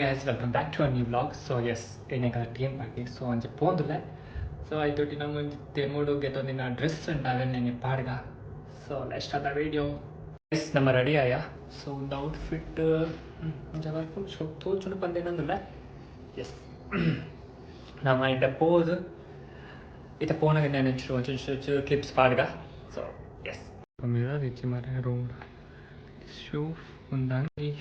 Guys, welcome back to a new vlog. So yes, ಏನಕ್ಕೆ team party. ಸೊ ಒಂಜಿ ಪೋಂದುಲ್ಲೆ. ಸೊ ಐತೊಟ್ಟಿ ನಮ್ಮ ಒಂಜಿ ತೆಮುಡು ಗೆತೊಂದಿನ ಡ್ರೆಸ್ ಉಂಟು, ಅವೆನ್ ಪಾಡ್ಗ. So let's start the video. Yes, ನಮ್ಮ ರೆಡಿ ಆಯ. ಸೊ ಒಂದು ಔಟ್ಫಿಟ್ ಒಂಜಿ ಫುಲ್ ತೋಚುಂಡು ಪಂದೇನಂದುಲ್ಲ. ಎಸ್, ನಮ್ಮ ಇಂಟ ಪೋದು ಇತ್ತ ಪೋನಾಗ ನಾನು ಒಂಚೂರು ಒಂಚೂರು ಕ್ಲಿಪ್ಸ್ ಪಾಡ್ಗ. ಸೊ ಎಸ್, ಮಿರರ್ ಇಚ್ಚಿ ಮಾರೆ ರೂಮ್ ಶೂ ಒಂದು ಅಂಗಿ.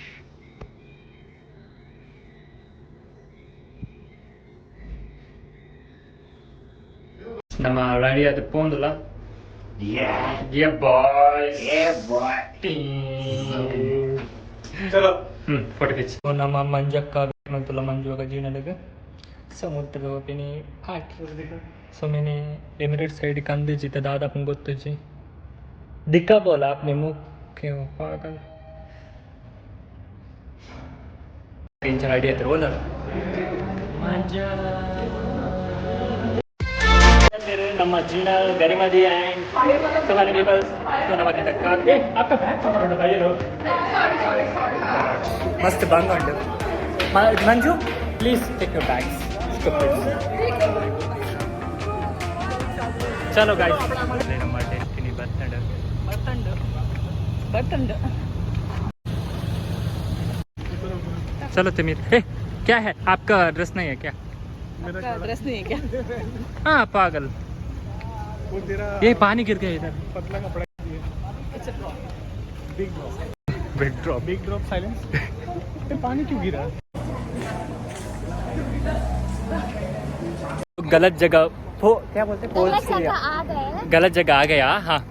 ನಮ್ಮ ರೆಡಿ ಅದು ಪೋಂದುಲ್ಲ. Yeah. Yeah, boys. Yeah, boy. ಚಲೋ. Photo pitch. ನಮ್ಮ ಮಂಜಕ್ಕ ಮಂತುಲ್ಲ ಮಂಜುವಾಗ ಜೀನಲಿಗೆ. ಸೊ ಮುಟ್ಟದ ಪಿನಿ ಪಾರ್ಟಿ. ಸೊ ಮಿನಿ ಲಿಮಿಟೆಡ್ ಸೈಡ್ ಕಂದಿಜಿ ದಾದ ಗೊತ್ತುಜಿ ದಿಕ್ಕಾ ಬೋಲ ಆಪ್ನೆ ಮುಖ್ಯ ಪಾಗಲ್ ಟೆನ್ಷನ್ ಐಡಿಯಾ ಇತ್ತು ಓದಲ್ಲ ಮಂಜ. ನಮ್ಮ ಜೀನಾ ಗರಿಮದಿ and so many people. So ನಮ್ಮ ಏ आपका बैग पकड़ो भाई लोग. मस्त बंग ಉಂಟು. Manju, please take your bags. ಚಲೋ ಗಾಯ್ಸ್, ನಮ್ಮ ಡೆಸ್ಟಿನಿ ಬರ್ತಂಡು. ಬರ್ತಂಡು ಬರ್ತಂಡು. चलो तिमिर. ए, क्या है, आपका ड्रेस नहीं है क्या? आपका ड्रेस नहीं है क्या? हाँ पागल. वो तेरा ये पानी गिर गया इधर. पतला कपड़ा. It's a drop. Big drop. Big drop. Big drop, silence. ये पानी क्यों गिरा? गलत जगह पो क्या बोलते हैं, गलत पहुंच जगह गया. आ गए. गलत जगह आ गया, हाँ.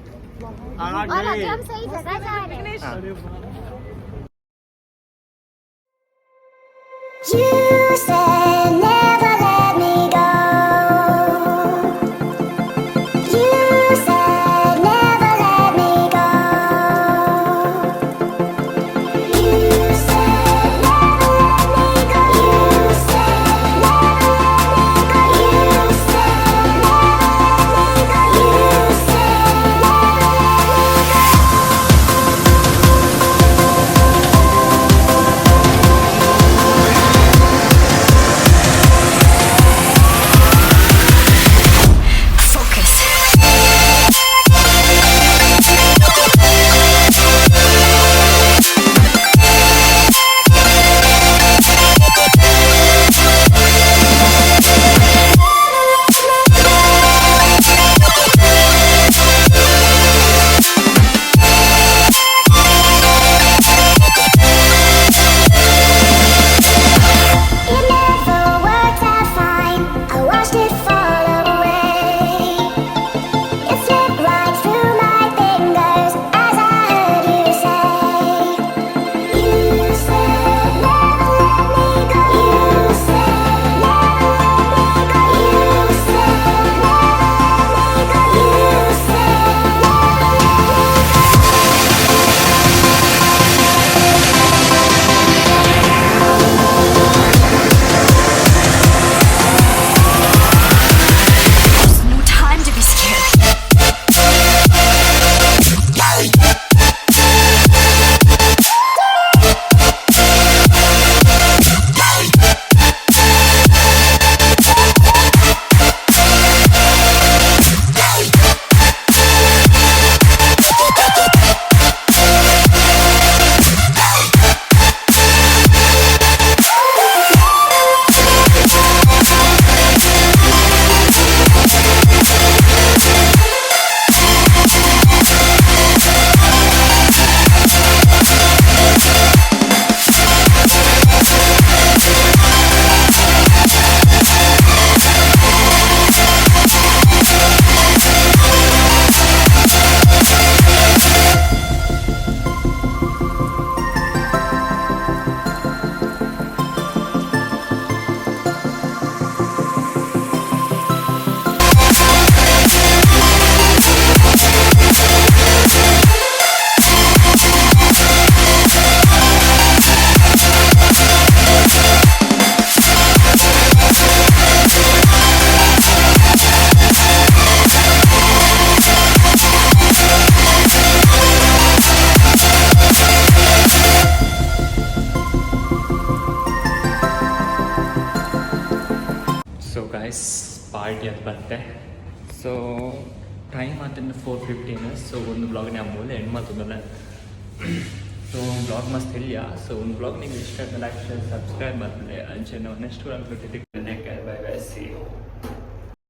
और अभी हम सही जगह जा रहे हैं. हाँ. You said never let me go. You said never let me go. You said never let me go. You said never let me go. You said never let me go. You said never let me go. ಬತ್ತೆ. ಸೊ time ಆತಂಡ 4:15. ಸೊ ಒಂದು vlog ನಾನು ಮೂಲೆ and ಮಲ್ತೊಂದುಲ್ಲೆ. ಸೊ vlog ಮಸ್ತ್ ಎಲ್ಯ. ಸೊ ಒಂದು ವ್ಲಾಗ್ ನಿಮಗೆ ಇಷ್ಟ ಆಯ್ತು, ಲೈಕ್, ಶೇರ್, ಸಬ್ಸ್ಕ್ರೈಬ್ ಮಾಡ್ತಾರೆ. ಅಂಚೆ ನಾವು next vlog. Bye bye, see you.